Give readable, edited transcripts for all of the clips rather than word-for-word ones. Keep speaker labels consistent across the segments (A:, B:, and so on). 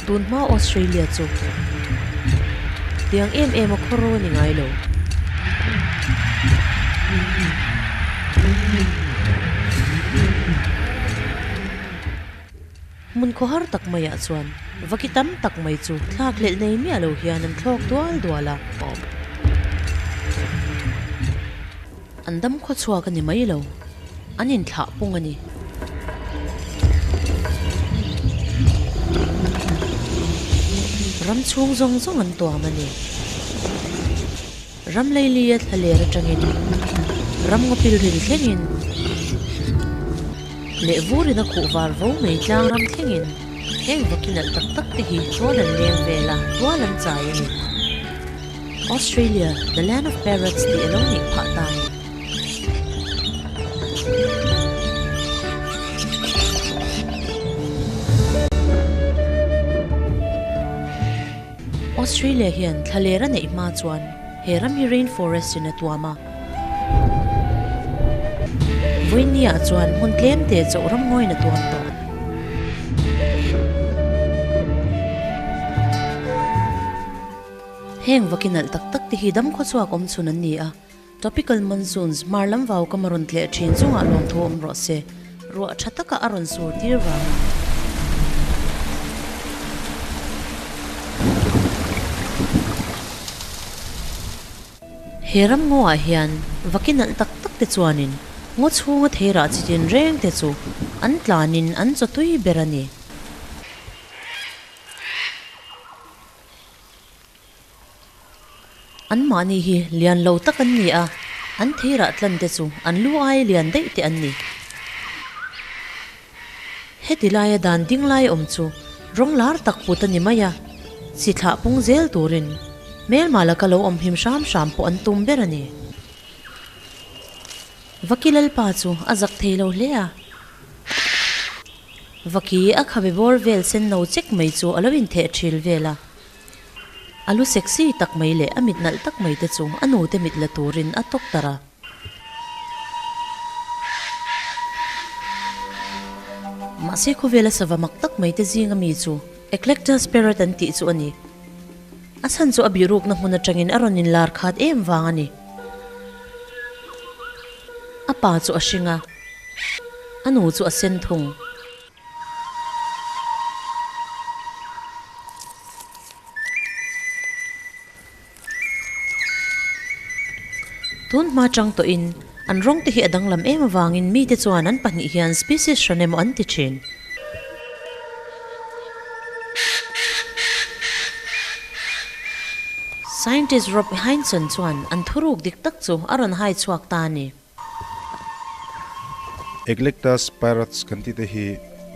A: Tun hma Australia chu tiang em em a khawro a ni ngai lo. Hmun khawhar tak maiah chuan vaki tam tak mai chu thlakhlelh nei miah lo hian an thlawk dual dual a. An dam khawchhuak a ni mai lo, an inthlah pung a ni. Ram chhung zawng zawng an tuam a ni. Ram leilia thla ler atangin, ram ngaw pilril thlengin leh vurin a khuh var vo mai tlang ram thlengin heng vaki nalh tak tak te hi tual an leng vel a, tual an chai a ni. Australia, the land of parrots tih a lo nih phah ta a ni. Australia hian thlaler a neih hma chuan he ram hi rainforest in a tuam a. Vawinia chuan hmun tlem te chauh ram ngawiin a tuam tawh. Heng vaki nalh tak tak te hi dam khawchhuak awm chhun an ni a, tropical monsoons hmar lam vau kam a rawn tleh thin chungah lawmthu awm rawh se, ruah tha taka a rawn sur tir vang. He ram ngawah hian vaki nalh tak tak te chuanin ngaw chhunga theirah chi tin reng te chu an tlanin an chaw tui ber a ni. Anmahni hi lian lo tak an ni a, an theirah tlan te chu an lu aia lian daih te an ni. Heti laia dan ding lai awm chu rawng lar tak put a ni mai a, chi thlah pung zel turin hmelma laka lo awm him hram hram pawh an tum ber a ni. Vakilalpa chu a zak thei lo hle a. Vaki a khabe bawr vel sen no chek mai chu a lo intheh thil vel a. A lu sexy tak mai leh a mit nalh tak mai te chu a nute mit la turin a tawk tar a. Mahse khawvela sava mak tak mai te zinga mi chu Eclectus parrot an tih chu a ni. A chhan chu a bihrukna hmun atangin a rawn inlar khat em vang a ni. A pa chu a hring a. A nu chu a sen thung. Tun hma chang tawhin an rawng te hi a danglam em avangin mite chuan an pahnih hian species hran emaw an ti thin. Scientist Rob Heinsohn chuan an thuruk dik tak chu a rawn hai chhuak ta a ni.
B: Eclectus parrots kan tih te hi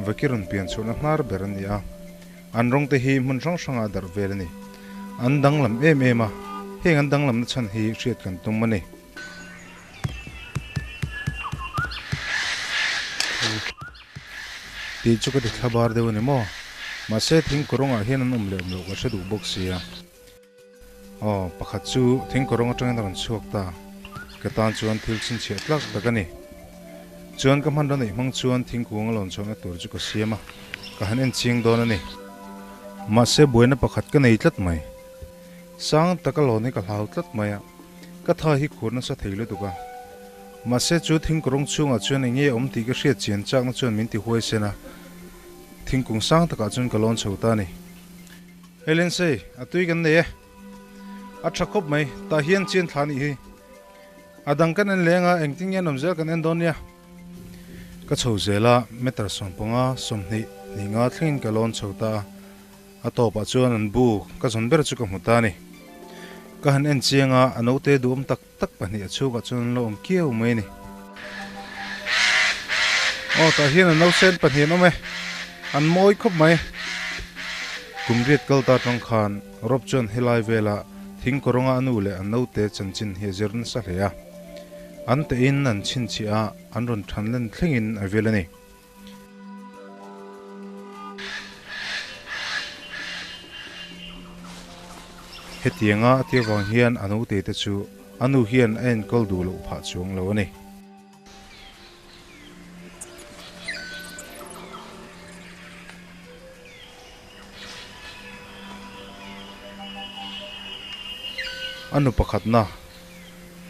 B: Vakiran pian chhuahna hnar ber an ni a, an rawng te hi hmun hrang hrangah darh vel a ni. An danglam em em a, heng an danglamna chhan hi hriat kan tum a ni. Tih chu ka ti thla bar deuh a ni maw? Mahse thingkawrawngah hian an awm leh awm loh ka hre duh bawk sia. Aw, pakhat chu thingkawrawng atangin a rawn chhuak ta. Ka tan chuan thil chhinchhiah tlak tak a ni. Chuan ka hmanraw neih hmang chuan thingkung a lawn chhuahna tur chu ka siam a, ka han en ching dawn a ni. Mahse buaina pakhat ka nei tlat mai. Sang taka lawn hi ka hlau tlat mai a, ka tha hi khur nasa thei lutuk a. Mahse chu thingkawrawng chhungah chuan eng nge awm tih ka hriat chian chakna chuan min ti huaisen a, thingkung sang takah chuan ka lawn chho ta a ni. Hei Lindsay, a tui kan nei e. A tha khawp mai, tah hian chian thla nih hi. A dang kan en leng a, engtin nge an awm zel kan en dawn nia. Ka chho zel a, meter 15, 20, ni nga thlengin ka lawn chho ta a. A tawpah chuan an bu ka zawn ber chu ka hmu ta a ni. Ka han en chiang a, a naute duhawm tak tak pahnih a chhungah chuan an lo awm kiau mai a ni. Aw tah hian an nausen pahnih an awm e, an mawi khawp mai. Kum riat kal ta tang khan Rob chuan helai vela thing kawrawnga a nu leh an naute chanchin hi a zir nasa hle a. An tein an chhinchhiah a, an rawn than len thlengin a vil a ni. Hetianga a tir vang hian a naute te chu a nu hian a enkawl duh loh phah chuang lo a ni. A nu pakhatna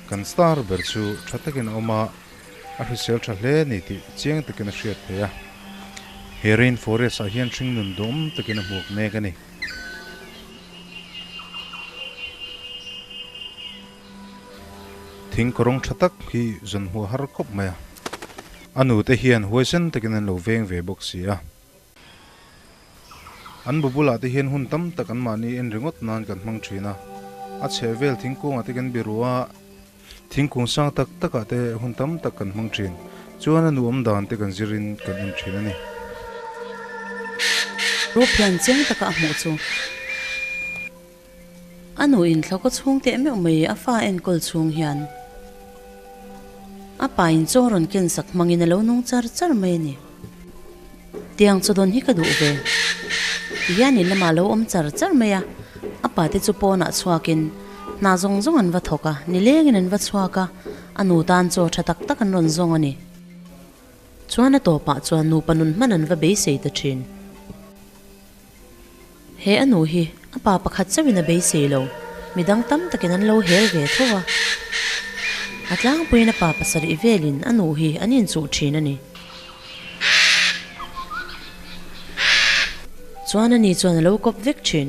B: kan star ber chu tha takin a awm a, a hrisel tha hle a ni tih chiang takin a hriat theih a. He rain forest ah hian hringnun duhawm takin a hmuak mek a ni. Thing kawrawng tha tak hi zawn hmuh a har khawp mai a, a nute hian huaisen takin an lo veng ve bawk si a. An bu bulah te hian hun tam tak anmahni en ringawt nan kan hmang thin a, a chhehvel thingkungah te kan biru a, thingkung sang tak takah te hun tam tak kan hmang thin. Chuan a nuam dan te kan zirin kan en thin a ni.
A: Rup hian chiang taka a hmuh chu A nu in thlawka chhung teh meuh mai a fa enkawl chhung hian a pa in chaw rawn ken sak hmangin a lo nung char char mai a ni. Tiang chaw dawn hi ka duh ve. Ti hian in lamah a lo awm char char mai a, a pa te chu pawnah chhuakin hna zawng zawng an va thawk a, nilengin an va chhuak a, a nu tan chaw tha tak tak an rawn zawng a ni. Chuan a tawpah chuan nupa nun hman an va beisei ta thin. He a nu hi a pa pakhat chauhin a beisei lo, midang tam takin an lo hel ve tho a. A tlangpuiin a pa pasarih velin a nu hi an inchuh thin a ni. Chuan a ni chuan a lo kawp vek thin.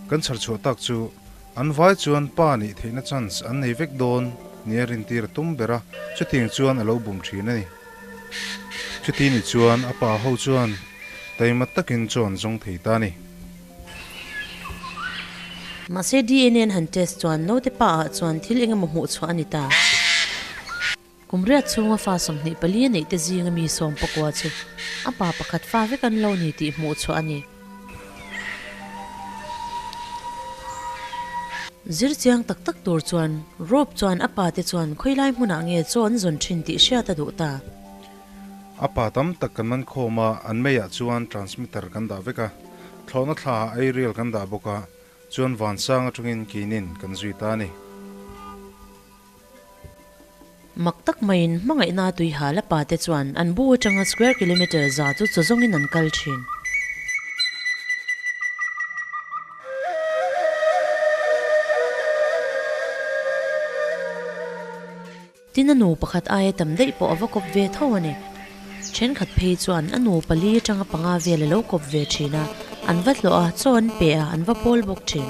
B: Kan chhar chhuah tak chu an vai chuan pa nih theihna chance an nei vek dawn nia rintir a tum ber a, chutiang chuan a lo bum thin a ni. Chuti ni chuan a pa ho chuan taima takin chaw an zawng thei ta a ni.
A: Mahse DNA an han test chuan naute pa ah chuan thil eng emaw hmuh chhuah a ni ta. Kum riat chhunga fa 24 a neih te zinga mi 19 chu a pa pakhat fa vek an lo ni tih hmuh chhuah a ni. Zir chiang tak tak tur chuan Rob chuan a pa te chuan khawilai hmunah nge chaw an zawn thin tih hriat a duh ta.
B: A pa tam tak kan man khawm a, an meiah chuan transmitter kan dah vek a, thlawhna thlaah aerial kan dah bawk a, chuan vansang atangin kinin kan zui ta a ni.
A: Mak tak maiin hmangaihna tui hal a pa te chuan an bu atanga square kilometre za chu chaw zawngin an kal thin. Tin a nu pakhat aia tam daih pawh a va kawp ve tho a ni. Thenkhat phei chuan a nu pali atanga panga vel a lo kawp ve thin a, an va hlawh a, chaw an pe a, an va pawl bawk thin.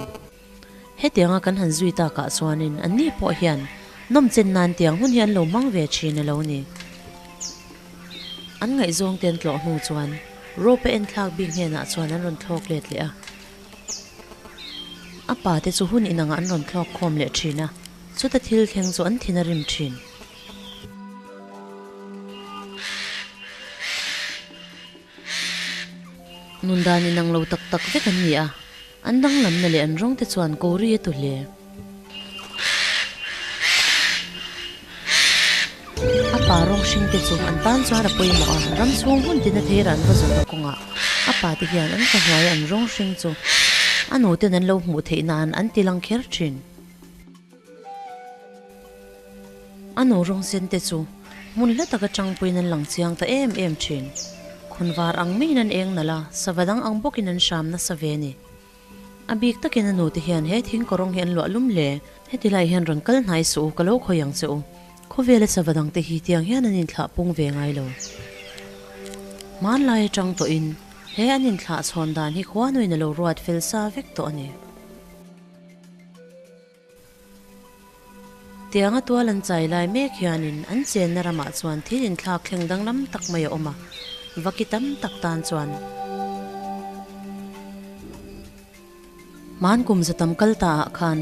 A: Hetianga kan han zui takah chuanin anni pawh hian nawmchen nan tiang hun hi an lo hmang ve thin a lo ni. An ngaihzawng te an tlawh hnu chuan rope a enthlak bik hnenah chuan an rawn thlawk let leh a. A pa te chu hun inangah an rawn thlawk khawm leh thin a, chuta thil thleng chu an thin a rim thin. Nun dan inang lo tak tak vek an ni a. An danglamna leh an rawng te chuan ko ri a tu hle. A pa rawng hring te chu an tan chuan a pawimawh a, ram chhung hmun tina theira an va zawrh na kawngah a pa te hian an fa hnuaia an rawng hring chu a nu ten an lo hmuh theih nan an ti lang kher thin. A nu rawng sen te chu hmun hla taka tangpuiin an lang chiang ta em em thin. Khawnvar ang maiin an eng nalh a, sava dang ang bawkin an hram nasa ve a ni. A bik takin a nute hian he thing kawrawng hi an luah lum hle. Heti lai hian rawn kal hnai suh u, ka lo khawi ang che u. Khawvela sava dangte hi tiang hian an inthlah pung ve ngai lo. Hmanlai atang tawhin he an inthlah chhawn dan hi khuanuin a lo ruat fel sa vek tawh a ni. Tianga tual an chai lai mek hianin an chenna ramah chuan thil inthlak thleng danglam tak mai a awm a, vaki tam tak tan chuan hman kum za tam kal ta ah khan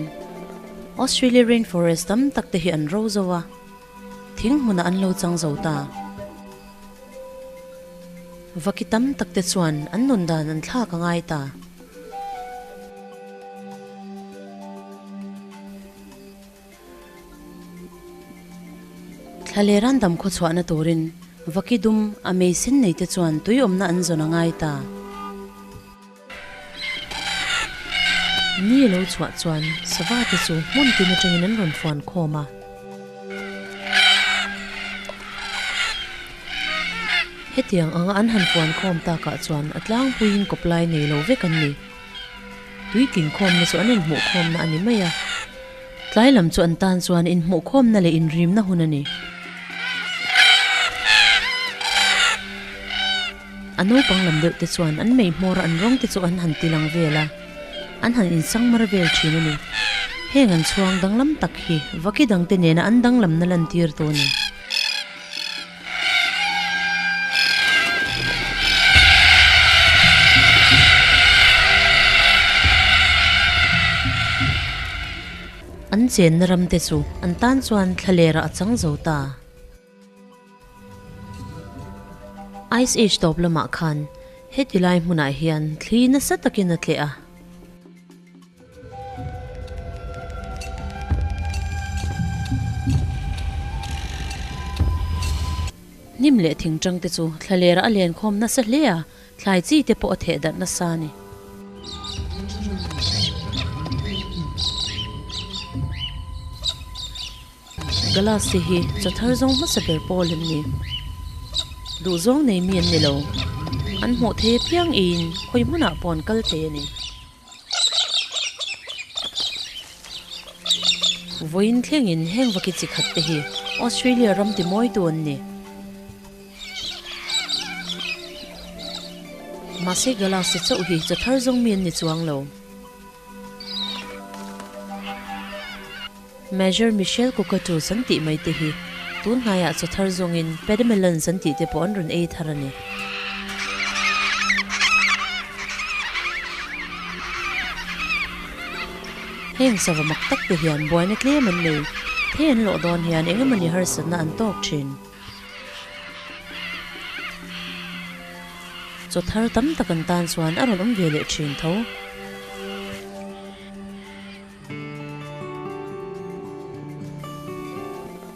A: Australia rainforest tam tak te hi an ro zo a, thing hmunah an lo chang zo ta. Vaki tam tak te chuan an nun dan an thlak a ngai ta. Thla leh randam khaw chhuahna turin vaki dum a mei sen nei te chuan tui awmna an zawn a ngai ta. Ni lo chhuah chuan sava te chu hmun tin atangin an rawn fuan khawm a. Hetiang anga an han fuan khawm takah chuan a tlangpuiin kawplai nei lo vek an ni. Tui tling khawmna chu an inhmuh khawmna a ni mai a. Tlai lam chu an tan chuan inhmuhkhawmna leh inrimna hun a ni. A naupang lam deuh te chuan an mei hmawr an rawng te chu an han ti lang vel a, an han insangmar vel thin a ni. Heng an chhuang danglam tak hi vaki dangte nena an danglamna lantir tu a ni. An chenna ram te chu an tan chuan thlalerah a chang zo ta. Ice Age tawp lamah khan heti lai hmunah hian thli nasa takin a tleh a. Hnim leh thingtang te chu thlalerah a lenkhawm nasa hle a, thlai chi te pawh a theh darh nasa a ni. Glass te hi chaw thar zawng hmasa ber pawl an ni. Duhzawng nei mi an ni lo. An hmuh thei apiang eiin khawi hmunah pawh an kal thei a ni. Vawiin thlengin heng vaki chi khat te hi Australia ram ti mawitu an ni. Mahse Galasi chauh hi chaw thar zawng mi an ni chuang lo. Major Michelle Cockatoos an tih mai te hi tun hnaiah chaw thar zawngin Pademelons an tih te pawh an rawn ei thar a ni. Heng sava mak tak te hian buaina tlem an nei. Thei an lawh dawn hian eng emawni harsatna an tawk thin. Chaw thar tam tak an tan chuan a rawn awm ve leh thin tho.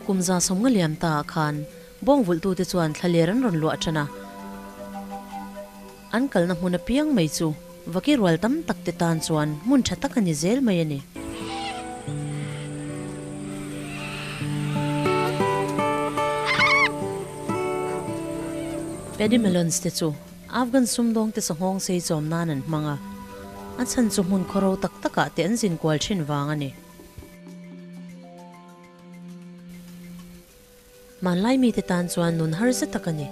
A: Kum za sawmnga liam ta ah khan bawng vulhtute chuan thlaler an rawn luah tan a. An kalna hmun apiang mai chu vaki rual tam tak te tan chuan hmun tha tak a ni zel mai a ni. Pademelons te chu Afghan sumdawng te sanghawng sei chawm nan an hmang a, a chhan chu hmun khawro tak takah te an zin kual thin vang a ni. Hmanlai mite tan chuan nun harsa tak a ni.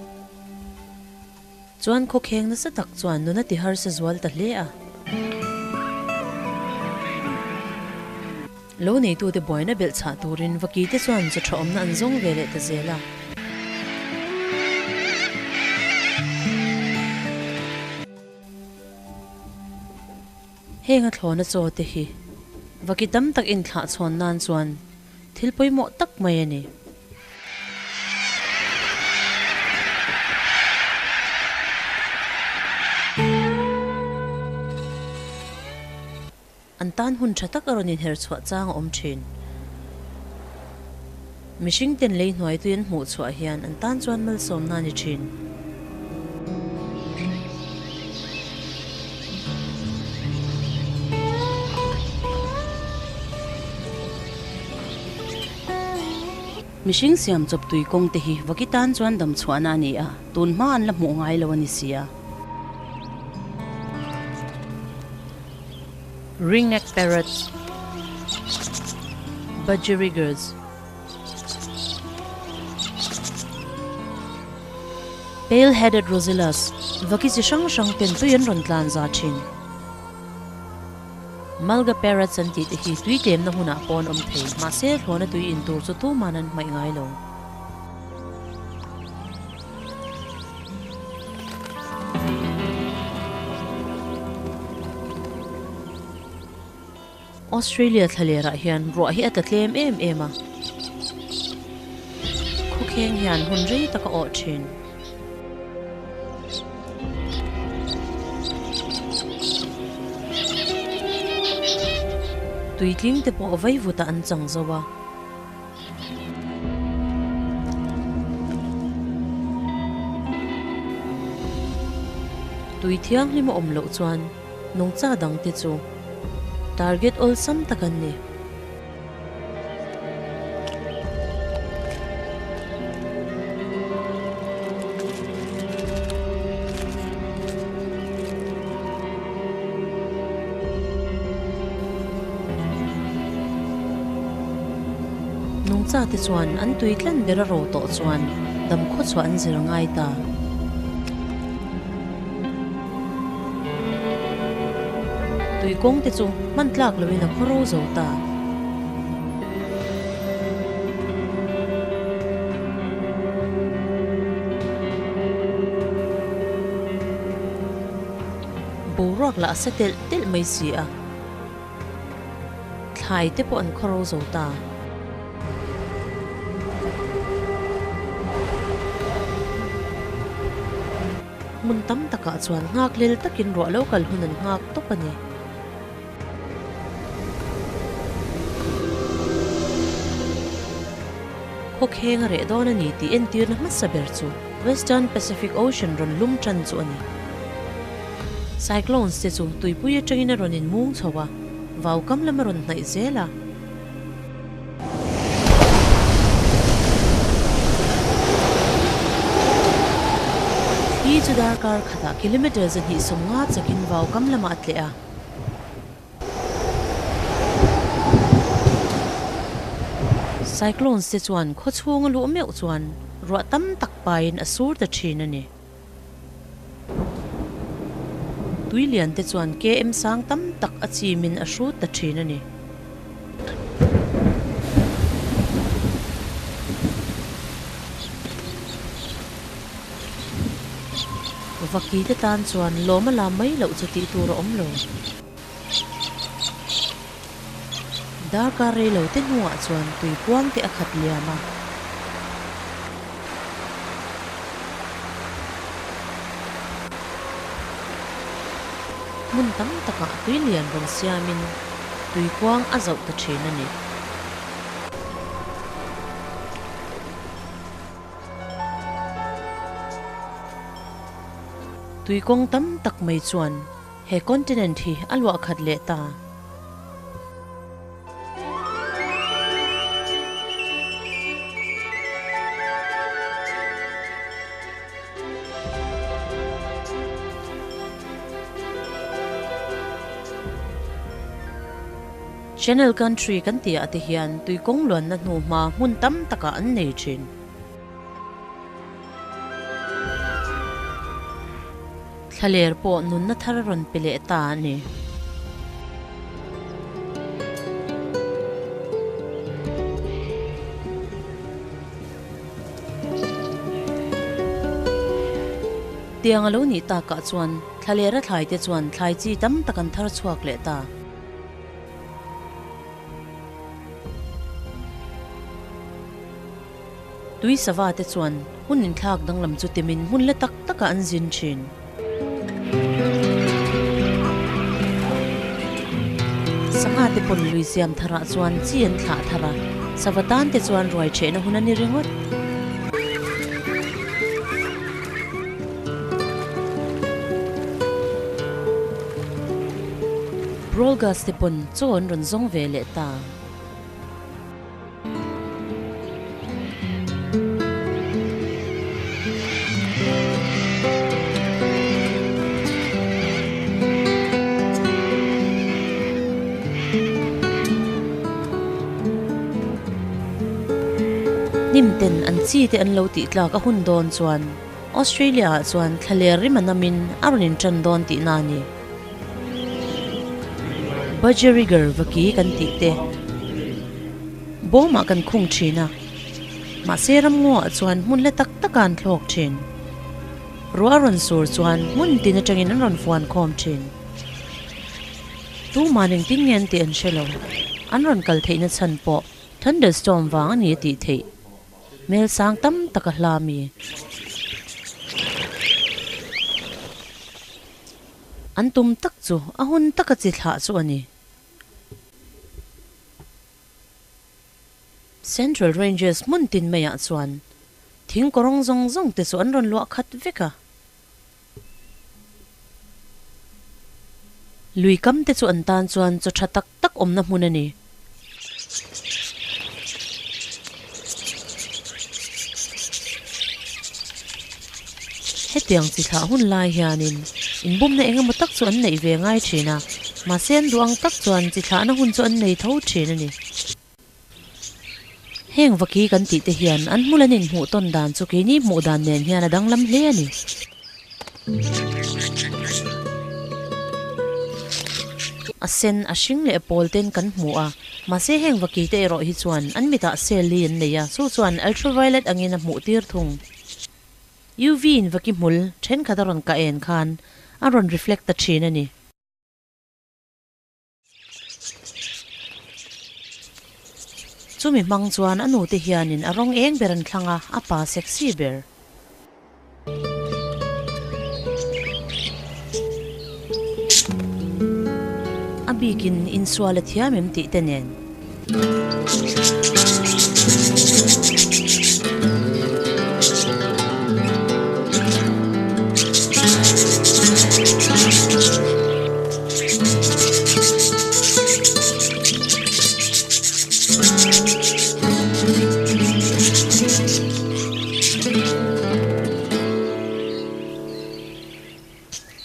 A: Chuan khawkheng nasa tak chuan nun a ti harsa zual ta hle a. Lo neitute buaina belh chhah turin vakite chuan chaw tha awmna an zawng ve leh ta zel a. Heng a thlawna chaw te hi vaki tam tak inthlah chhawn nan chuan thil pawimawh tak mai a ni. An tan hun tha tak a rawn inher chhuah chang a awm thin. Mihring ten lei hnuai tui an hmuh chhuah hian an tan chuan malsawmna a ni thin. Mihring siam chawp tui kawng te hi vaki tan chuan dam chhuahna a ni a, tun hma an la hmuh ngai lo a ni si a. Ringneck parrots, budgerigars, Pale-headed rosellas, vaki chi hrang hrang ten tui an rawn tlan za thin. Mulga parrots an tih te hi tui tlemna hmunah pawh an awm thei, mahse hlawna tui in tur chu tuman an hmaih ngai lo. Australia thlalerah hian ruah hi a tla tlem em em a, khawkheng hian hun rei tak a awh thin. Tuitling te pawh vaivutah an chang zo a. Tui thianghlim a awm loh chuan nungcha dangte chu target awlsam tak an ni. Nungchate chuan an tui tlen ber a ro tawh chuan dam khawchhuah an zir ngai ta. Tui kawng te chu hman tlak loin a khaw ro zo ta. Boruak lah a sa telh telh mai si a. Thlai te pawh an khaw ro zo ta. Hmun tam takah chuan nghak lel takin ruah lo kal hun an nghak tawp a ni. Khawkheng a reh dawn a ni tih entirna hmasa ber chu Western Pacific Ocean rawn lum tan chu a ni. Cyclones te chu tuipui atangin a rawn inmung chho a, vau kam lam a rawn hnaih zel a. Thli chu darkar khatah kilometre 250 chakin vau kam lamah a tleh a. Cyclones te chuan khaw chhunga luh meuh chuan ruah tam tak paiin a sur ta thin a ni. Tui lian te chuan KM sang tam tak a chimin a hrut ta thin a ni. Vaki te tan chuan lawm a lam mai loh chu tih tur a awm lo. Darkar rei lo te hnuah chuan tui kuang te a khat liam a. Hmun tam takah tui lian rawn siamin tui kuang a zauh ta thin a ni. Tui kawng tam tak mai chuan he continent hi a luah khat leh ta. Channel Country kan tih ah te hian tui kawng luanna hnu hma hmun tam takah an nei thin. Thlaler pawh nunna thar a rawn pe leh ta a ni. Tiang a lo nih takah chuan thlalera thlai te chuan thlai chi tam tak an thar chhuak leh ta. Tui sava te chuan hun inthlak danglam chu timin hmun la tak takah an zin thin. Sangha te pawn lui siam tharah chuan chi an thlah thar a, sava tan te chuan ruai thehna hun a ni ringawt. Brolgas te pawn chaw an rawn zawng ve leh ta. Hnim ten an chi te an lo tih tlak a hun dawn chuan Australia ah chuan thlaler rim a namin a rawn intan dawn tihna a ni. Budgerigar vaki kan tih te bawmah kan khung thin a, mahse ramngaw ah chuan hmun la tak taka an thlawk thin. Ruah a rawn sur chuan hmun tin atangin an rawn fuan khawm thin. Tuman engtin nge an tih an hre lo, an rawn kal theihna chhan pawh thunderstorm vang a ni a tih theih. Hmel sang tam tak a hla mi. An tum tak chu a hun taka chi thlah chu a ni. Central Ranges hmun tin maiah chuan thing kawrawng zawng zawng te chu an rawn luah khat vek a. Lui kam te chu an tan chuan chaw tha tak tak awmna hmun a ni. Hetiang chi thlah hun lai hianin inbumna eng emaw tak chu an neih ve ngai thin a, mahse an duh ang tak chuan chi thlahna hun chu an nei tho thin a ni. Heng vaki kan tih te hian an hmul an inhmuh tawn dan chu keini hmuh dan nen hian a danglam hle a ni. A sen, a hring leh a pawl ten kan hmu a, mahse heng vaki te erawh hi chuan an mitah cell li an nei a, chu chuan ultraviolet angin a hmuh tir thung. UV in vaki hmul thenkhat a rawn kah en khan a rawn reflect ta thin a ni. Chumi hmang chuan a nute hianin a rawng eng ber an thlang a, a pa sexy ber. A bikin insual a thiam em tih te nen.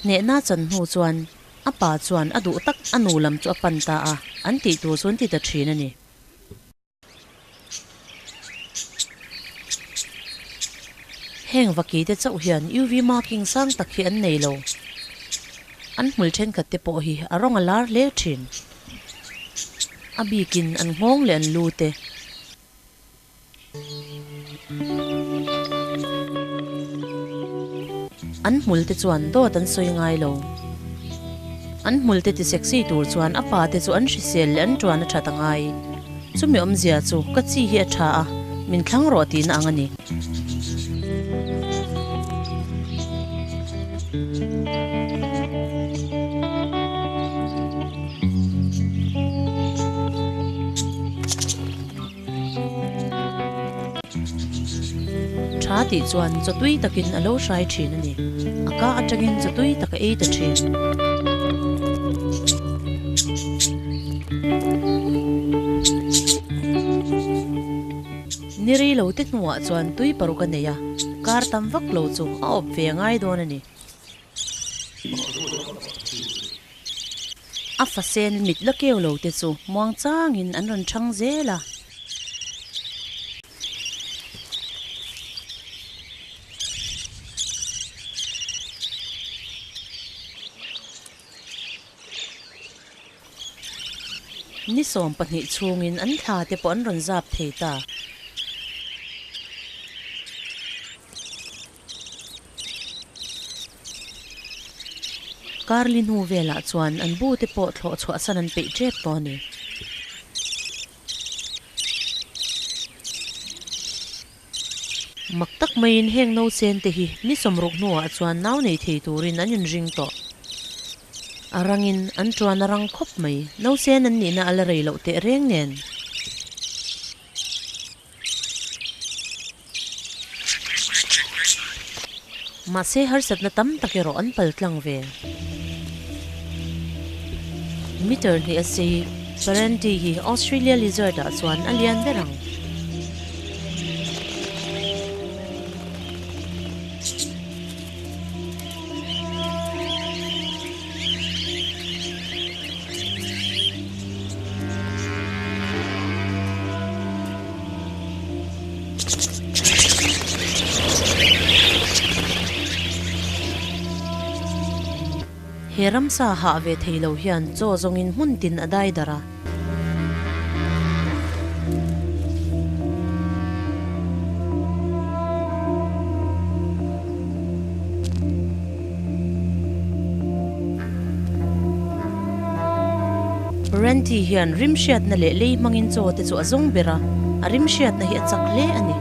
A: Hnehna chan hnu chuan a pa chuan a duh tak a nu lam chu a pan ta a, an tih tur chu an ti ta thin a ni. Heng vaki te chauh hian UV marking sang tak hi an nei lo. An hmul thenkhat te pawh hi a rawng a lar hle thin. A bikin an nghawng leh an lu te. An hmul te chuan dawt an sawi ngai lo. An hmul te ti sexy tur chuan a pa te chu an hrisel leh an tuan a that a ngai. Chumi awmzia chu ka chi hi a tha a, min thlang rawh tihna ang a ni. Tha tih chuan chaw tui takin a lo hrai thin a ni. A ka atangin chaw tui tak a ei ta thin. Ni rei lo te hnuah chuan tui paruk a nei a, kar tam vak lo chu a awp ve a ngai dawn a ni. A fasen mit la keu lo te chu muang changin an rawn chhang zel a. Ni 12 chhungin an thla te pawh an rawn zap thei ta. Karli hnu velah chuan an bu te pawh thlawh chhuah san an peih tep tawh a ni. Mak tak maiin heng nausen te hi ni 60 hnuah chuan nau nei thei turin an inring tawh. A rangin an tuan a rang khawp mai, nausen an nihna a la rei loh teh reng nen. Mahse harsatna tam tak erawh an pal tlang ve. Meter hnih a sei Perentie hi Australia lizard ah chuan a lian ber ang. He ramsa hah ve thei lo hian chaw zawngin hmun tin a dai darh a. Ranty hian rim hriatna leh lei hmangin chaw te chu a zawng ber a, a rim hriatna hi a chak hle a ni.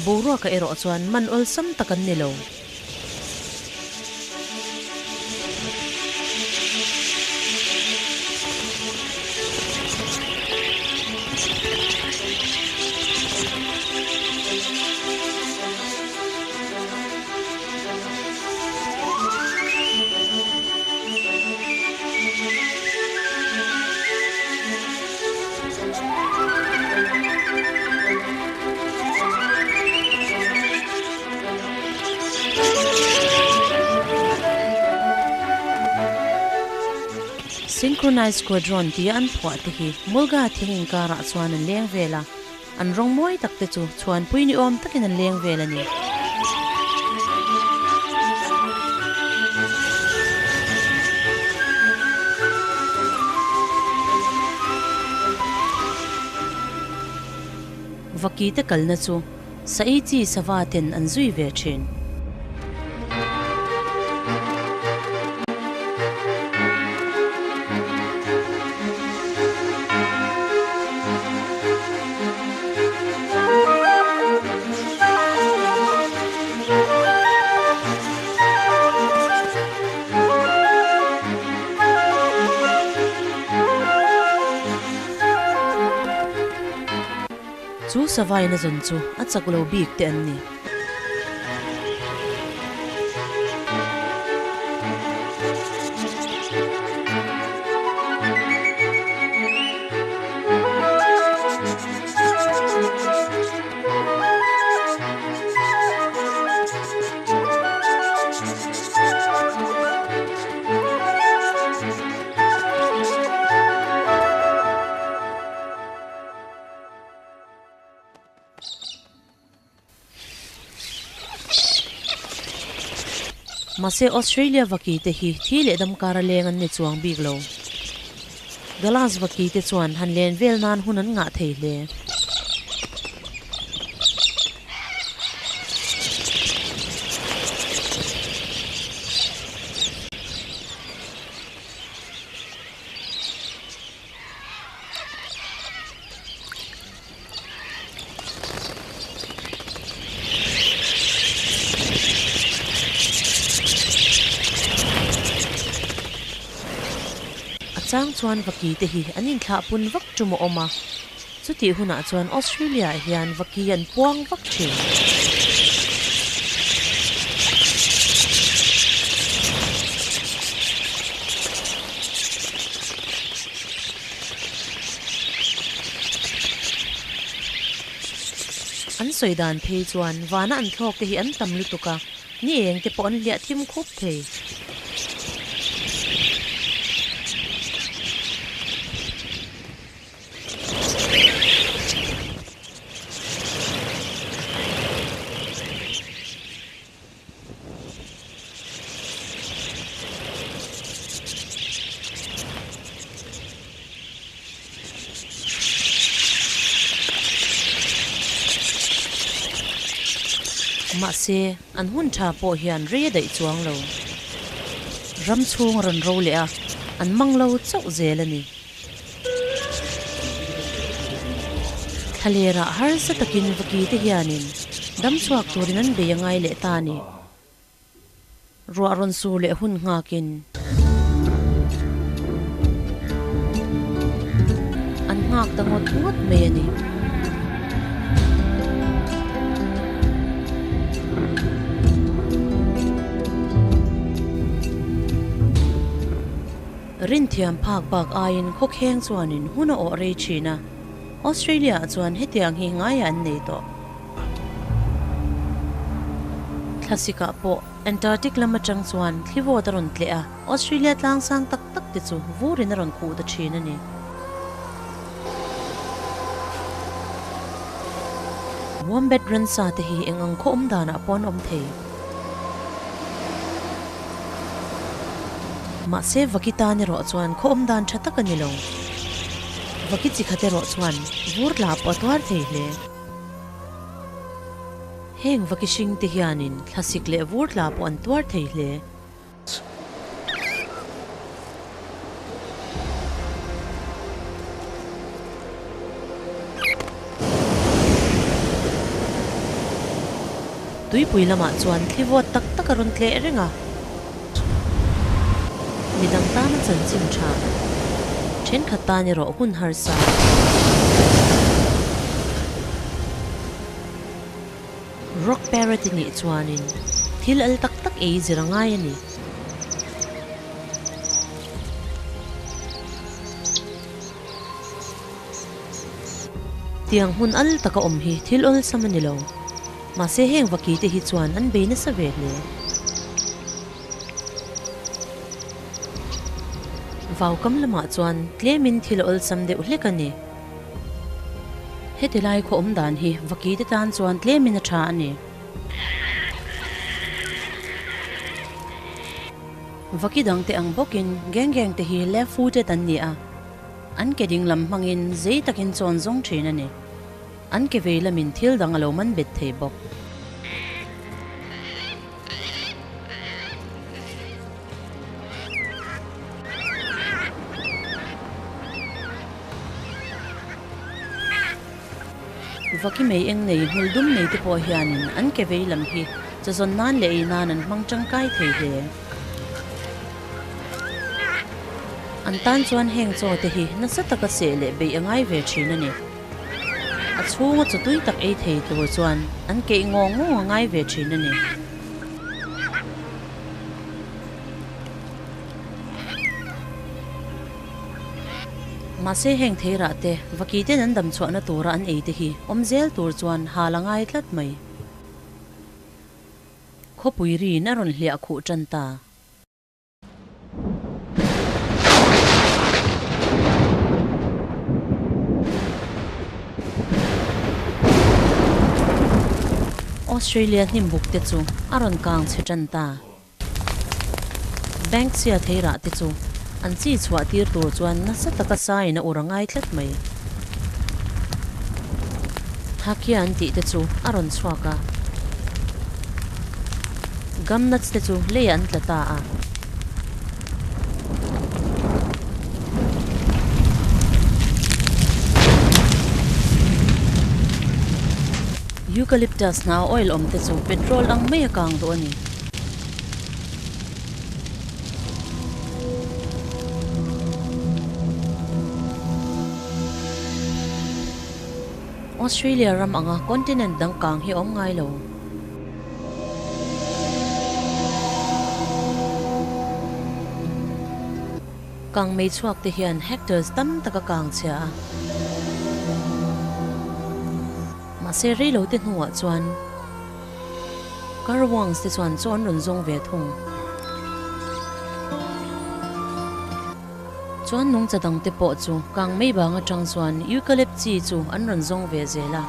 A: Boruaka erawh chuan man awlsam tak an ni lo. Synchronized Squadron tia an phuah te hi Mulga thing inkarah chuan an leng vel a, an rawng mawi tak te chu chhuanpui ni awm takin an leng vel a ni. Vaki te kalna chu Sa ei chi sava ten an zui ve thin. Chu savaina zawn chu a chak lo bik te an ni. Mahse Australia vaki te hi thi leh dam kara leng an ni chuang bik lo. Galahs vaki te chuan han len vel nan hun an ngah thei hle. A chang chuan vaki te hi an inthlah pun vak tum a awm a, chutih hunah chuan Australia ah hian vaki an puang vak thin. An sawi dan phei chuan vana an thlawk te hi an tam lutuk a, ni eng te pawh an hliah thim khup thei. Mahse, an hun tha pawh hian rei a daih chuang lo. Ram chhung a rawn ro leh a, an mang lo chauh zel a ni. Thlalerah harsa takin vaki te hianin dam chhuak turin an bei a ngai leh ta a ni. Ruah rawn sur leh hun nghakin an nghak ta ngawt ngawt mai a ni. Rinthiam phak bak aiin khawkheng chuanin hun a awh rei thin a, Australia-ah chuan hetiang hi ngaiah an nei tawh. Thlasikah pawh Antarctic lam atang chuan thli vawt a rawn tleh a, Australia tlang sang tak tak te chu vurin a rawn khuh ta thin a ni. Wombat ransa te hi eng ang khaw awm danah pawh an awm thei. Mahse vaki tan erawh chuan khaw awm dan tha tak a ni lo. Vaki chi khat erawh chuan vur tla pawh a tuar thei hle. Heng vaki hring te hianin thlasik leh vur tla pawh an tuar thei hle. Tuipui lamah chuan thli vawt tak tak a rawn tleh reng a. Midang tana chanchin tha thenkhat tan erawh hun harsa. Rock parrot i nih chuanin thil al tak tak ei zir a ngai a ni. Tiang hmun al taka awm hi thil awlsam a ni lo. Mahse heng vaki te hi chuan an bei nasa ve hle. Vaukam lamah chuan tlemin thil a awlsam deuh hlek a ni. Heti lai khaw awm dan hi vaki te tan chuan tlemin a tha a ni. Vaki dangte ang bawkin geng geng te hi left footed an ni a, an ke ding lam hmangin zei takin chawn zawng thin a ni. An ke vei lamin thil dang a lo man bet thei bawk. Vaki mei eng nei hmul dum nei te pawh hianin an ke vei lam hi chazawn nan leh ei nan an hmang tangkai thei hle. An tan chuan heng chaw te hi nasa taka seh leh beih a ngai ve thin a ni. A chhunga chaw tui tak ei thei tur chuan an keih ngawng ngawng a ngai ve thin a ni. Mahse heng theirah te vaki ten an dam chhuahna tura an ei te hi awm zel tur chuan hal a ngai tlat mai. Khawpui riin a rawn hliah khuh tan ta. Australia hnimbuk te chu a rawn kang chhe tan ta. Banksia theirah te chu an chi chhuah tir tur chuan nasa taka saiin a ur a ngai tlat mai. Thakia an tih te chu a rawn chhuak a. Gumnuts te chu leiah an tla ta a. Eucalyptus hna oil awm te chu petrol ang mai a kang duh a ni. Australia ram anga continent dang kang hi a awm ngai lo. Kang mei chhuak te hian hectares tam tak a kang chhia a. Mahse rei lo te hnuah chuan Currawongs te chuan chaw an rawn zawng ve thung. Chuan nungcha dangte pawh chu kang mei bang atang chuan eucalypt chi chu an rawn zawng ve zel a.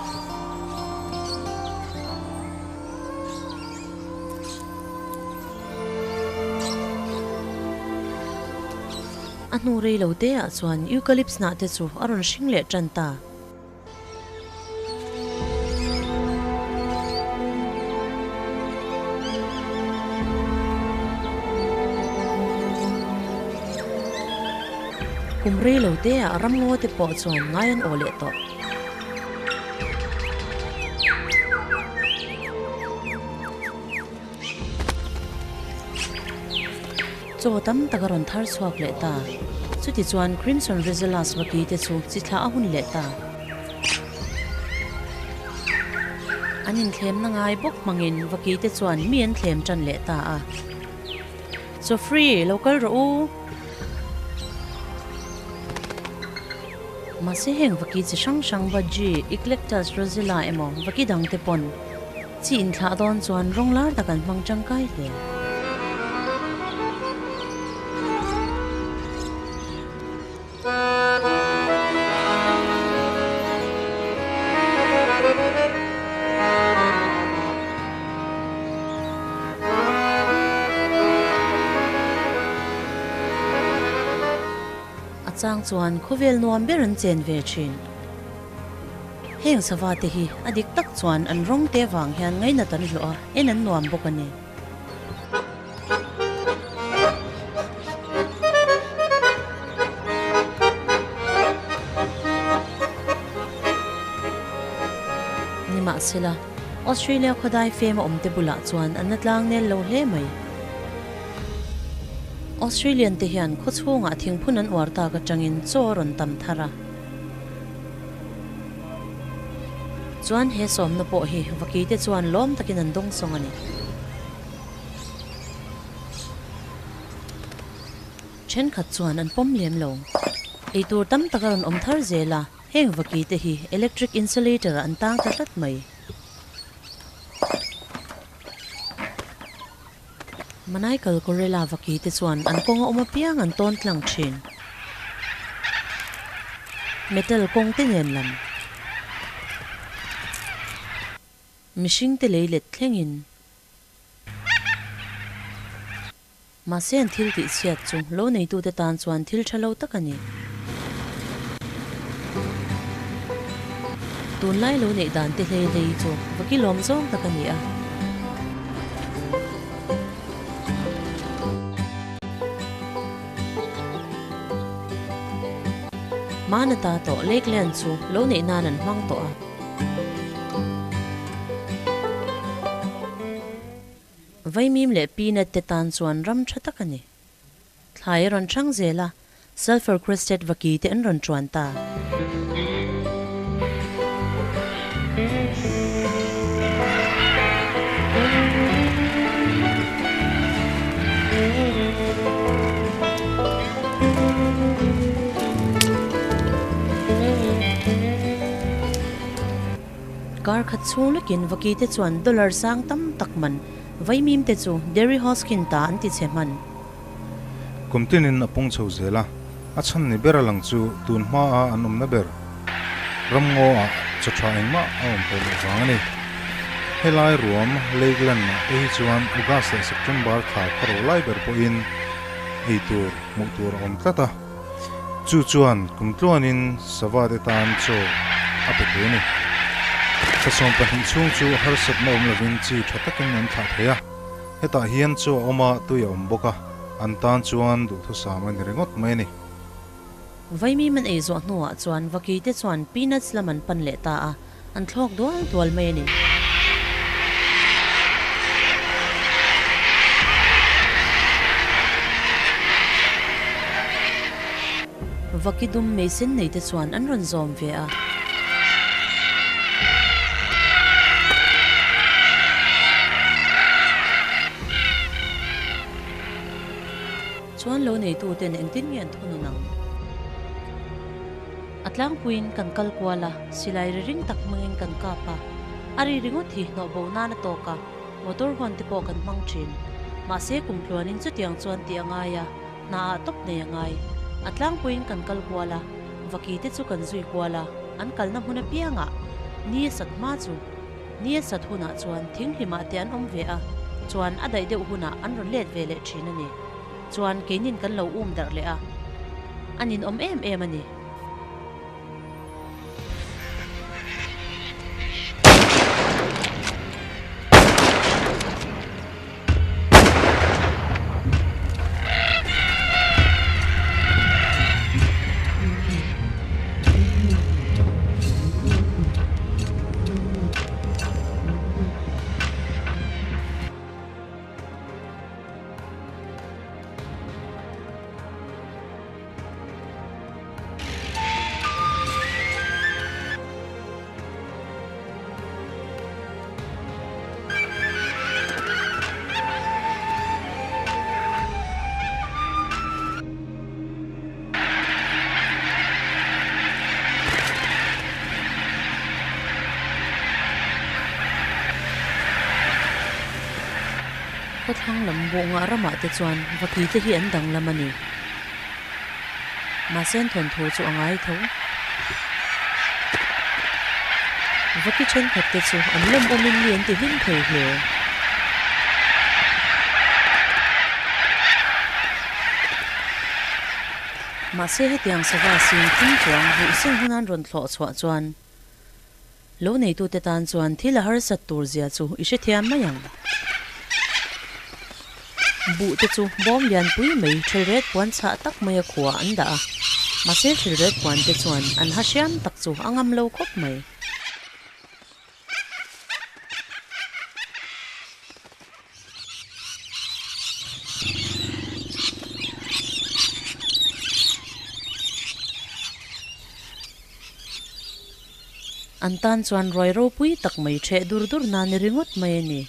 A: A hnu rei lo te ah chuan eucalypts hnah te chu a rawn hring leh tan ta. Kum rei lo te ah ramngaw te pawh chuan ngai an aw leh tawh. Chaw tam tak a rawn thar chhuak leh ta. Chutichuan Crimson Rizelas vaki te chu chi thlah a hun leh ta. An inthlemna ngai bawk hmangin vaki te chuan mi an thlem tan leh ta a. Chaw free, lo kal rawh u! Mahse heng vaki chi hrang hrang Budgie, Eclectus rosella emaw vaki dangte pawn Chi inthlah dawn chuan rawng lar tak an hmang tangkai hle. A chang chuan khawvel nuam ber an chen ve thin. Heng sava te hi a dik tak chuan an rawng te vang hian ngainat an hlawh a, en an nuam bawk a ni. Nimahsela, Australia khawdai fem a awm te bulah chuan an la tlang nel lo hle mai. Australian te hian khawchhungah thingphun an uar tak atangin chaw a rawn tam thar a. Chuan he sawmna pawh hi vaki te chuan lawm takin an dawng sawng a ni. Thenkhat chuan an pawm lem lo. Eitur tam tak a rawn awm thar zel a, heng vaki te hi electric insulator ah an tang ta tlat mai. Manaikal Gorilla vaki te chuan an kawnga awm apiang an tawn tlang thin. Metal kawng te nen lam. Mihring te lei let thlengin. Mahse an thil tih chhiat chu lo neitute tan chuan thil tha lo tak a ni. Tunlai lo neih dan te hlei hlei chu va kilawm zawng tak a ni a. Hmana ta tawh Lakeland chu lo neih nan an hmang tawh a. Vaimim leh peanut te tan chuan ram tha tak a ni. Thlai a rawn hrang zel a, sulphur crested vaki te an rawn chuan ta. Kar khat chhung lekin vaki te chuan dollar sang tam tak man Vaimim te chu Derry Hoskin ta an ti chhe hman.
B: Kum tinin a pung chho zel a, a chhan ni ber a lang chu tun hmaa an awmna ber ramngaw ah chaw tha engmah a awm tawh loh vang a ni. Helai ruam Lakeland ah te hi chuan August leh September thla khaw ro lai ber pawhin ei tur hmuh tur a awm tlat a, Chu chuan kum tluanin sava te tan chaw a pe thei a ni. Thla 12 chhung chu harsatna awm lovin chi tha takin an thlah thei a, hetah hian chaw a awm a, tui a awm bawk a, an tan chuan duhthusam a ni ringawt mai a ni.
A: Vaimim an ei zawh hnuah chuan vaki te chuan peanuts lam an pan leh ta a, an thlawk dual dual mai a ni. Vaki dum mei sen nei te chuan an rawn zawm ve a. Chuan lo neitu ten engtin nge an thunun ang? A tlangpuiin kan kal kual a, silai ri ring tak hmangin kan kap a. A ri ringawt hi hnawh bo nan a tawk a, motor hawn te pawh kan hmang thin. Mahse kum tluanin chutiang chuan tih a ngai a, hna ah tawp nei a ngai. A tlangpuiin kan kal kual a, vaki te chu kan zui kual a, an kalna hmun apiangah ni a sat hma chu. Ni a sat hunah chuan thinghlimah te an awm ve a, chuan a daih deuh hunah an rawn let ve leh thin a ni. Chuan keinin kan lo um darh leh a, a ninawm em em a ni. Khawthlang lam buh ngah ramah te chuan vaki te hi an danglam a ni. Mahse an thawnthu chu a ngai tho. Vaki thenkhat te chu an lawmawmin mi an ti hlim thei hle. Mahse hetiang sava sin thum chuang buh seng hun an rawn thlawh chhuah chuan Lo neitute tan chuan thil a harsat tur zia chu i hrethiam mai ang. Buh te chu bawm lianpui mai thelret puan chhah tak maia khuah an dah a, mahse thelret puan te chuan an ha hriam tak chu a ngam lo khawp mai. An tan chuan ruai ropui tak mai ṭheh dur dur nan ni ringawt mai a ni.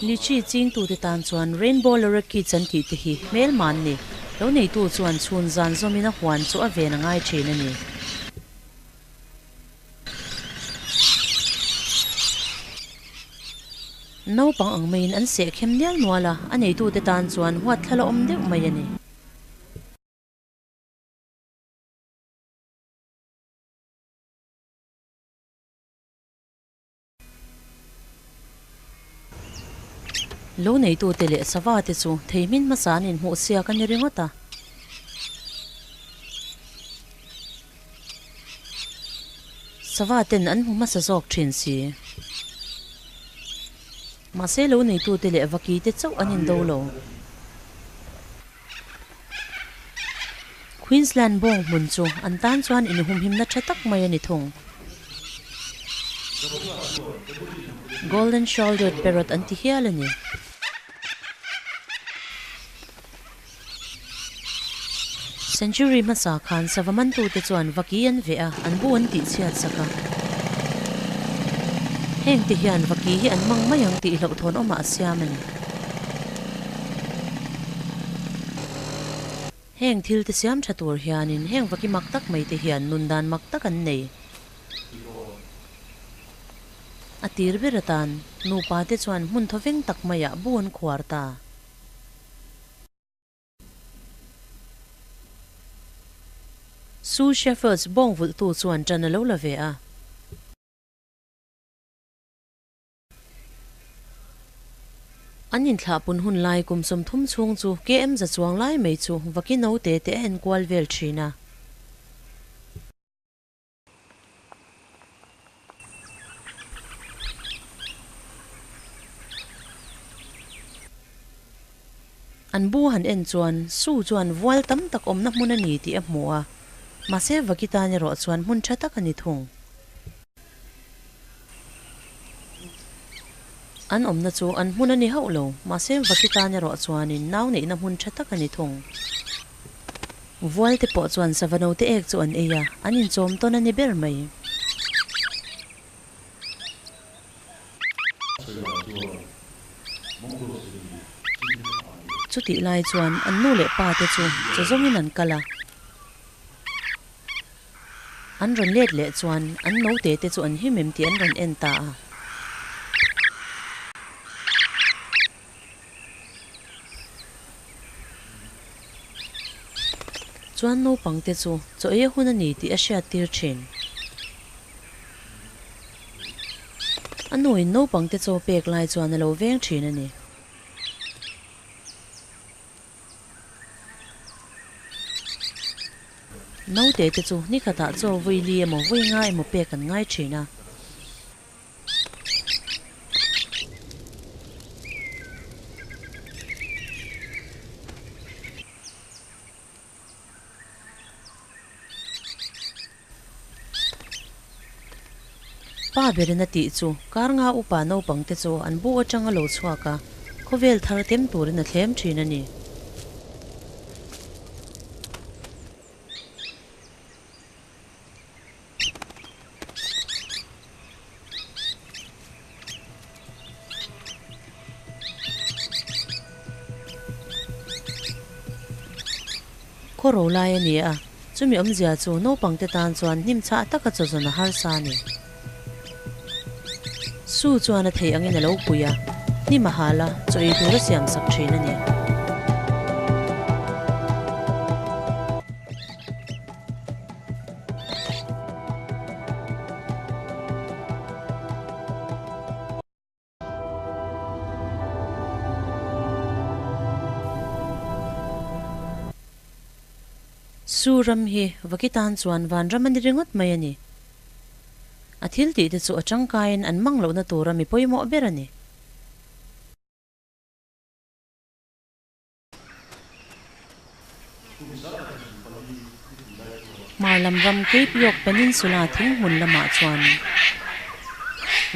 A: Lychee chingtute tan chuan Rainbow Lorikeets an tih te hi hmelma an ni. Lo neitu chuan chhun zan zawmin a huan chu a ven a ngai thin a ni. Naupang ang maiin an seh khem nial nual a, a neitute tan chuan huatthlala awm deuh mai a ni. Lo neitute leh sava te chu thei hmin hmasa an inhmuh siak a ni ringawt a. Sava ten an hmu hmasa zawk thin si. Mahse lo neitute leh vaki te chauh an indo lo. Queensland bawng hmun chu an tan chuan inhumhimna tha tak mai a ni thung. Golden shouldered parrot an ti hial a ni. Century hmasa khan sava mantute chuan vaki an veh a, an bu an tihchhiat sak a. Hengte hian vaki hi an hmang mai ang tih hlauhthawn awmah a siam a ni. Heng thil te siam tha tur hianin heng vaki mak tak mai te hian nun dan mak tak an nei. A tir ber atan nupa te chuan hmun thawveng tak maiah bu an khuar ta. Sue Shepherds bawng vulhtu chuan ṭan a lo la ve a. An inthlahpun hun lai kum 30 chhung chu KM za chuang lai mai chu vaki naute te a enkual vel thin a. An bu han en chuan Su chuan vual tam tak awmna hmun a ni tih a hmu a, mahse vaki tan erawh chuan hmun tha tak a ni thung. An awmna chu an hmun a ni hauh lo, mahse vaki tan erawh chuanin nau neihna hmun tha tak a ni thung. Vual te pawh chuan sava note ek chu an ei a, an inchawm tawn a ni ber mai. Chutih lai chuan an nu leh pa te chu chaw zawngin an kal a. An rawn let leh chuan an naute te chu an him em tih an rawn en ta a. Chuan naupang te chu chaw ei a hun a ni tih a hriat tir thin. A nuin naupang te chaw pek lai chuan a lo veng thin a ni. Naute te chu nikhatah chaw vui li emaw vui nga emaw pek an ngai thin a. Pa berin a tih chu kar nga upa naupang te chu an bu atang a lo chhuak a, khawvel thar tem turin a thlem thin a ni. Khaw ro lai a ni a, chumi awmzia chu naupangte tan chuan hnim chhah taka chawzawn a harsa a ni. Su chuan a theih angin a lo pui a, hnim a hal a, chaw ei tur a siam sak thin a ni. Su ram hi vaki tan chuan vanram a ni ringawt mai a ni. A thil tih te chu a tangkaiin an mang lohna tura mi pawimawh ber a ni. Hmar lam ram Cape York Peninsula thing hmun lamah chuan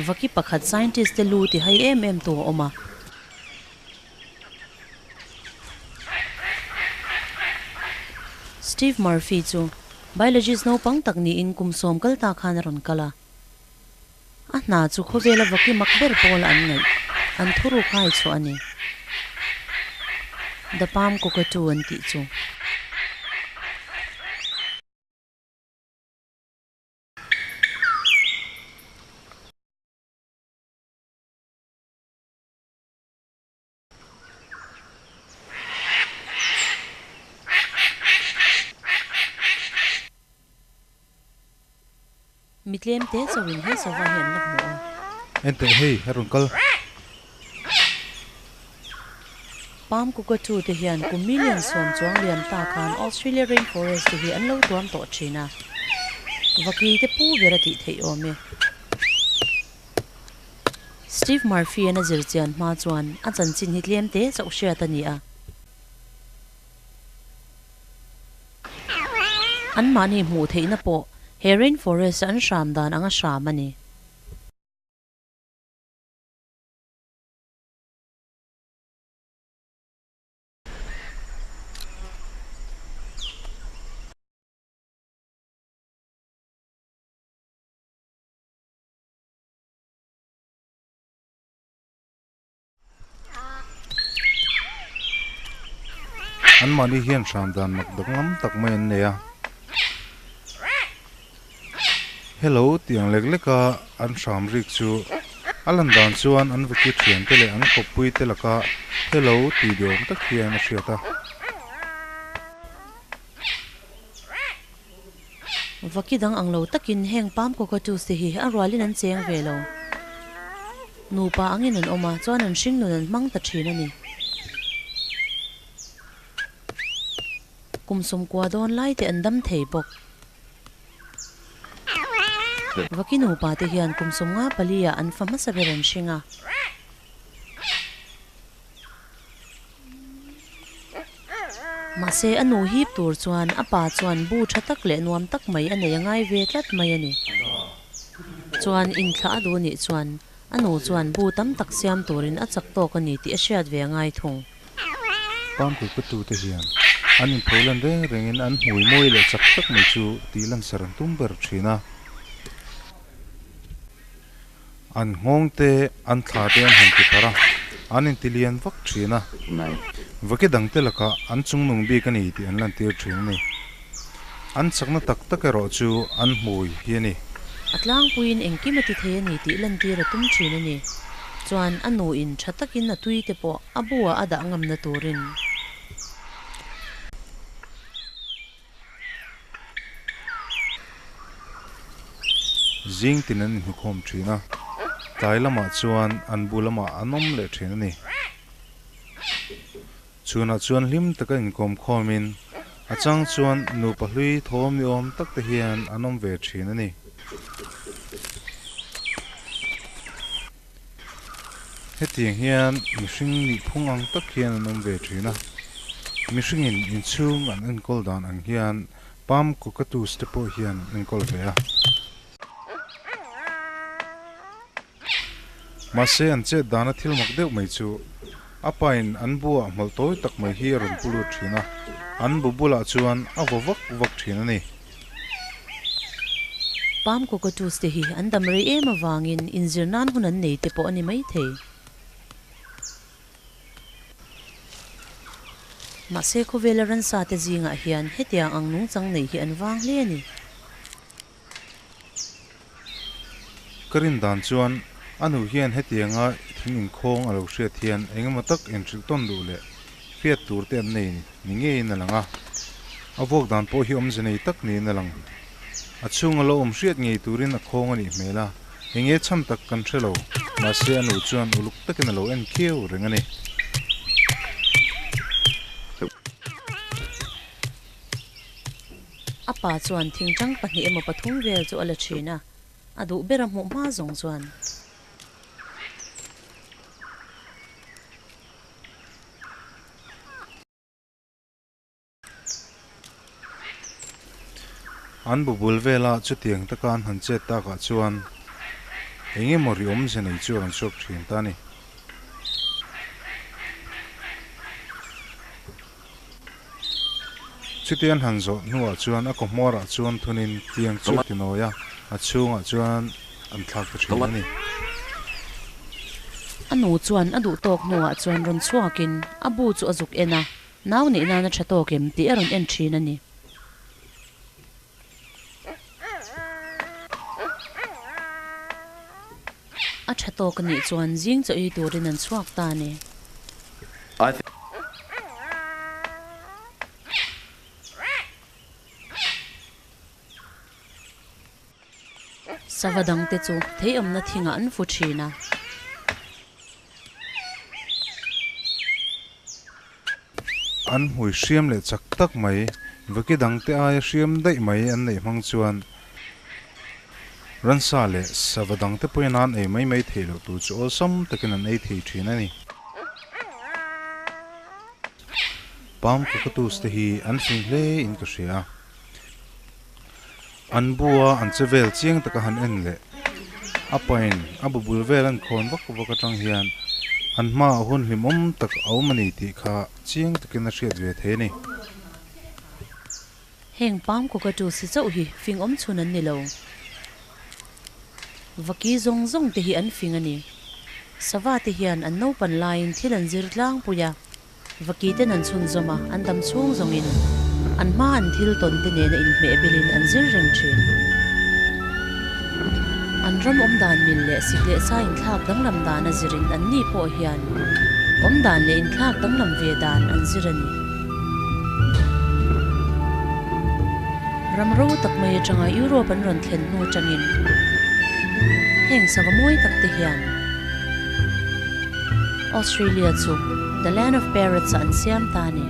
A: vaki pakhat scientist te lu ti hai em em tu a awm a. Steve Murphy chu biologist naupang tak niin kum 10 kal ta khan a rawn kal a. A hna chu khawvela vaki mak ber pawl an ngaih, an thuruk hai chhuah a ni. The Palm Cockatoo an tih chu. Mi tlem te chauhin he sava hi an la hmu a.
B: Enteh hei, a rawn kal.
A: Palm cockatoo te hian kum million sawm chuang liam ta khan Australia rainforest te hi an lo tuam tawh thin a. Vaki te pu ber a tih theih awm e. Steve Murphy-a'n a zir chian hma chuan a chanchin hi tlem te chauh hriat a ni a. Anmahni hmuh theihna pawh he rainforest a an hram dan anga hram a ni.
B: Anmahni hian hram dan mak danglam tak mai an nei a. Hello tih ang lek leka an hram rik chu a lan dan chuan an vaki thiante leh an kawppui te laka hello tih duhawm tak hian a hriat a.
A: Vaki dang ang lo takin heng palm cockatoos te hi a rualin an cheng ve lo. Nupa angin an awm a, chuan an hring nun an hmang ta thin a ni. Kum sawmkua dawn lai te an dam thei bawk. Vaki nupa te hian kum sawmnga pali ah an fa hmasa ber an hring a. Mahse, a nu hip tur chuan a pa chuan bu tha tak leh nuam tak mai a nei a ngai ve tlat mai a ni. Chuan inthlah a duh nih chuan a nu chuan bu tam tak siam turin a chak tawk a ni tih a hriat ve a ngai thung.
B: Pangpui putute hian an inpho lan reng rengin an hmui mawi leh chak tak mai chu tih lansar an tum ber thin a. An nghawng te, an thla te an han ti parh a, an inti lian vak thin a. Vaki dangte lakah an chungnung bik a ni tih an lantir thin a ni. An chakna tak tak erawh chu an hmui hi a ni.
A: A tlangpuiin engkim a ti thei a ni tih lantir a tum thin a ni. Chuan a nuin tha takin a tui te pawh a buah a dah ngamna turin.
B: Zing tin an inhnukhawm thin a, tlai lamah chuan an bu lamah an awm leh thin a ni. Chhunah chuan hlim taka inkawm khawmin a chang chuan nupa hlui thawm ni awm tak te hian an awm ve thin a ni. Hetiang hian mihring nih phung ang tak hian an awm ve thin a, mihringin inchhung an enkawl dan ang hian palm cockatoos te pawh hian an enkawl ve a. Mahse an chet dana thil mak deuh mai chu a pain an buah hmawlh tawi tak mai hi a rawn pu lut thin a, an bu bulah chuan a vaw vak vak thin a ni.
A: Palm cockatoos te hi an dam rei em avangin inzir nan hun an nei te pawh a ni maithei. Mahse khawvela ransa te zingah hian hetiang ang nungchang nei hi an vang hle a ni.
B: Ka rin dan chuan a nu hian hetianga thing inkhawng a lo hriat hian engemaw tak inhrilh tawn duh leh hriat tur te an nei ni ngeiin a lang a. A vuak dan pawh hi awmze nei tak niin a lang. A chhunga lo awm hriat ngei turin a khawng a nih hmel a, enge chhan tak kan hre lo, mahse a nu chuan uluk takin a lo en khiau reng a ni.
A: A pa chuan thingtang pahnih emaw pathum vel chu a la thin a, a duh ber a hmuh hma zawng chuan.
B: An bu bul vela chutiang taka an han chet takah chuan eng emaw ri awmze nei chu a rawn chhuak thin ta a ni. Chutia an han zawh hnuah chuan a kawhmawrah chuan thunin tiang chu a ti nawi a, a chhungah chuan an thlak ta thin a ni.
A: A nu chuan a duh tawk hnuah chuan rawn chhuakin a bu chu a zuk en a, nau neih nan a tha tawk em tih a rawn en thin a ni. A tha tawk a nih chuan zing chaw ei turin an chhuak ta a ni. Sava dangte chu thei awmna thingah an fu thin a.
B: An hmui hriam leh chak tak mai, vaki dangte aia hriam daih mai an neih hmang chuan ransa leh sava dangte pawhin an ei mai mai theih loh tur chu awlsam takin an ei thei thin a ni. Palm cockatoos te hi an fing hle in ka hria. An bua an che vel chiang taka han en leh a pain a bu bul vel an khawn vak vak atang hian an hmaah hun hlimawm tak a awm a ni tih kha chiang takin a hriat ve thei a ni.
A: Heng palm cockatoo si chauh hi fing awm chhun an ni lo. Vaki zawng zawng te hi an fing a ni. Sava te hian an naupan laiin thil an zir tlangpui a. Vaki ten an chhunzawm a, an dam chhung zawngin an hma an thil tawn te nena inhmeh belin an zir reng thin. An ram awmdan mil leh sik leh sa inthlak danglam dan a zirin an ni pawh hian awmdan leh inthlak danglam ve dan an zir a ni. Ram ro tak mai atanga Europe an rawn thlen hnu atangin heng sava mawi tak te hian Australia chu The Land of Parrots ah an siam ta a ni.